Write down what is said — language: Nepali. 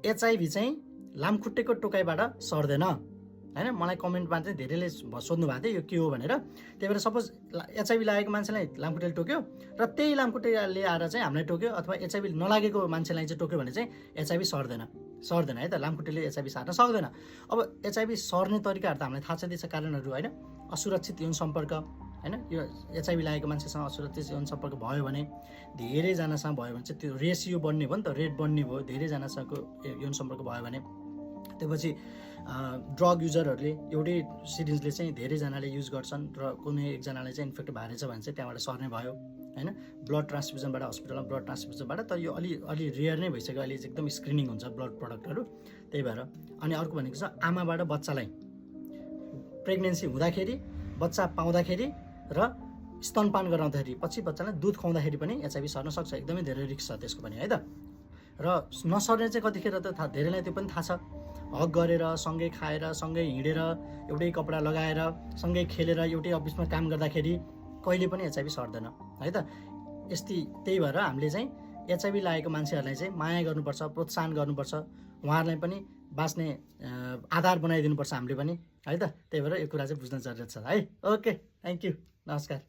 एचआइभी चाहिँ लामखुट्टेको टोकाइबाट सर्दैन हैन। मलाई कमेन्टमा चाहिँ धेरैले सोध्नु भएको थियो यो के हो भनेर। त्यही भएर सपोज एचआइभी लागेको मान्छेलाई लामखुट्टेले टोक्यो र त्यही लामखुट्टेले आएर चाहिँ हामीलाई टोक्यो अथवा एचआइभी नलागेको मान्छेलाई चाहिँ टोक्यो भने चाहिँ एचआइभी सर्दैन है त। लामखुट्टेले एचआइभी सार्न सक्दैन। अब एचआइभी सर्ने तरिकाहरू त हामीलाई थाहा छँदैछ, कारणहरू होइन। असुरक्षित यौन सम्पर्क हैन, यो एचआइभी लागेको मान्छेसँग असुरक्षित यौन सम्पर्क भयो भने, धेरैजनासँग भयो भने चाहिँ त्यो रेसियो बढ्ने भयो नि त, रेट बढ्ने भयो। धेरैजनासँगको यौन सम्पर्क भयो भने त्यसपछि ड्रग युजरहरूले एउटै सिरिजले चाहिँ धेरैजनाले युज गर्छन् र कुनै एकजनालाई चाहिँ इन्फेक्ट भएछ भने चाहिँ त्यहाँबाट सर्ने भयो हैन। ब्लड ट्रान्सफ्युजनबाट, हस्पिटलमा ब्लड ट्रान्सफ्युजनबाट। तर यो अलि रेयर नै भइसक्यो अहिले चाहिँ, एकदम स्क्रिनिङ हुन्छ ब्लड प्रडक्टहरू। त्यही भएर अनि अर्को भनेको छ आमाबाट बच्चालाई प्रेग्नेन्सी हुँदाखेरि, बच्चा पाउँदाखेरि र स्तनपान गराउँदाखेरि, पछि बच्चालाई दुध खुवाउँदाखेरि पनि एचआइभी सर्न सक्छ। एकदमै धेरै रिस्क छ त्यसको पनि है त। र नसर्ने चाहिँ कतिखेर त धेरैलाई त्यो पनि थाहा छ, हक गरेर, सँगै खाएर, सँगै हिँडेर, एउटै कपडा लगाएर, सँगै खेलेर, एउटै अफिसमा काम गर्दाखेरि कहिले पनि एचआइभी सर्दैन है त। त्यही भएर हामीले चाहिँ एचआइभी लागेको मान्छेहरूलाई चाहिँ माया गर्नुपर्छ, प्रोत्साहन गर्नुपर्छ, उहाँहरूलाई पनि बाँच्ने आधार बनाइदिनुपर्छ हामीले पनि है त। त्यही भएर यो कुरा चाहिँ बुझ्न जरुरत छ है। ओके, थ्याङ्क यू, नमस्कार।